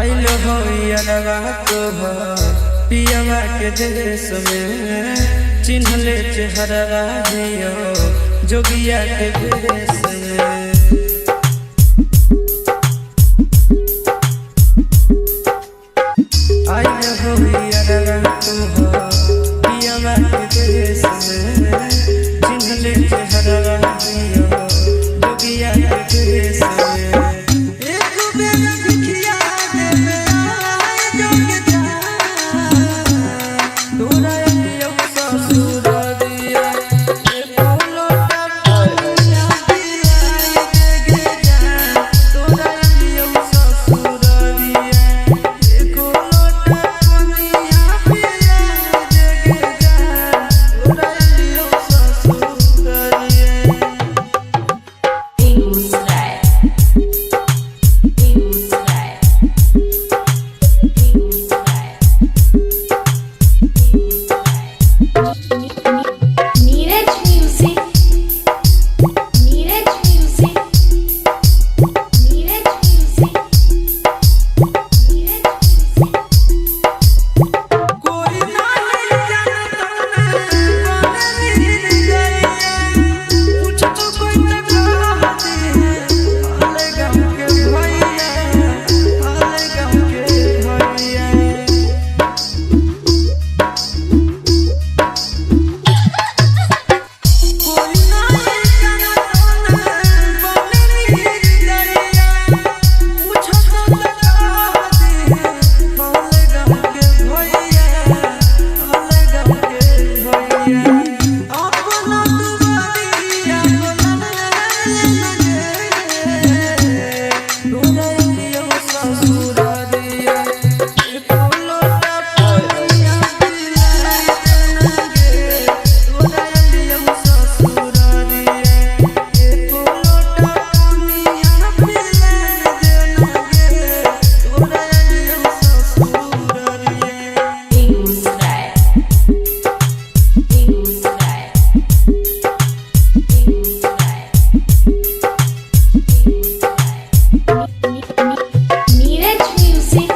आइल हो अरवा तोहर पियवा के देश में, चिन्हले चेहरवा हियो जोगिया के भेष में। आइल हो अरवा तोहर पियवा के देश में, चिन्हले चेहरवा हियो जोगिया के भेष में। एक बेर भिखिया देवे आय जोग जा, तोरा अइयौ ससुर दिया, एको लोटा पनिया पिलाय देगे जा। तोरा अइयौ ससुर दिया, एको लोटा पनिया पिलाय देगे जा। तोरा अइयौ ससुर दिया। Begusarai, Begusarai, Begusarai, Begusarai. Neeraj Music, Neeraj Music, Neeraj Music, Neeraj Music. कोई नाही जानत ना कोने जाइया, पूछ तो कोई त कहती है आले गाँव के भैया, आले गाँव के भैया। कोई नाही जानत ना कोने जाइया, पूछ तो त कहती है आले गाँव के भैया, आले गाँव के भैया। अपना दुआरिया बोला गे, तोरा अइयौ ससुर दिया, एको लोटा पनिया पिलाय देना गे। तोरा अइयौ ससुर दिया, एको लोटा पनिया पिलाय देना गे। तोरा अइयौ ससुर दिया। Begusarai, Begusarai, Begusarai, Begusarai. Neeraj Music,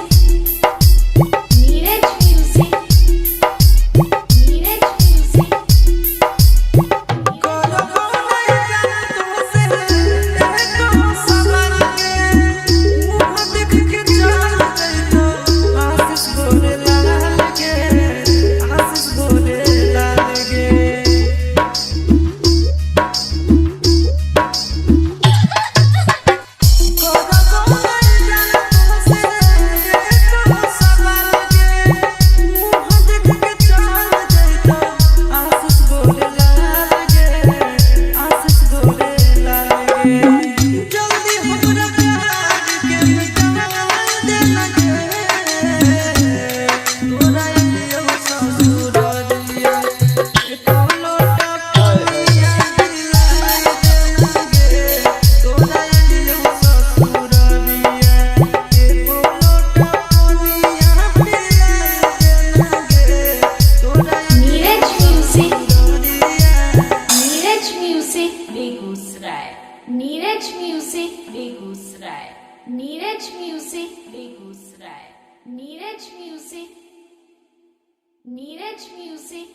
Neeraj Music, Neeraj Music. करबो नहीं जान तुमसे एको सवाल के, मुँह देख के चल जइतो आशीष गोरे लाल के, आशीष गोरे लाल के। करबो नहीं जान तुमसे एको सवाल के, मुँह देख के चल जइतो आशीष गोरे लाल के, आशीष गोरे लाल के। जल्दी हमरा प्यार के मिटा देना गे, तोरा अइयौ ससुर दिया, एको लोटा पनिया पिलाय देना गे। तोरा अइयौ ससुर दिया, एको लोटा पनिया पिलाय देना गे। तोरा Neeraj Music, ससुर दिया। Neeraj Music, Begusarai, Neeraj Music, Begusarai, Neeraj Music, Begusarai, Neeraj Music, Neeraj Music.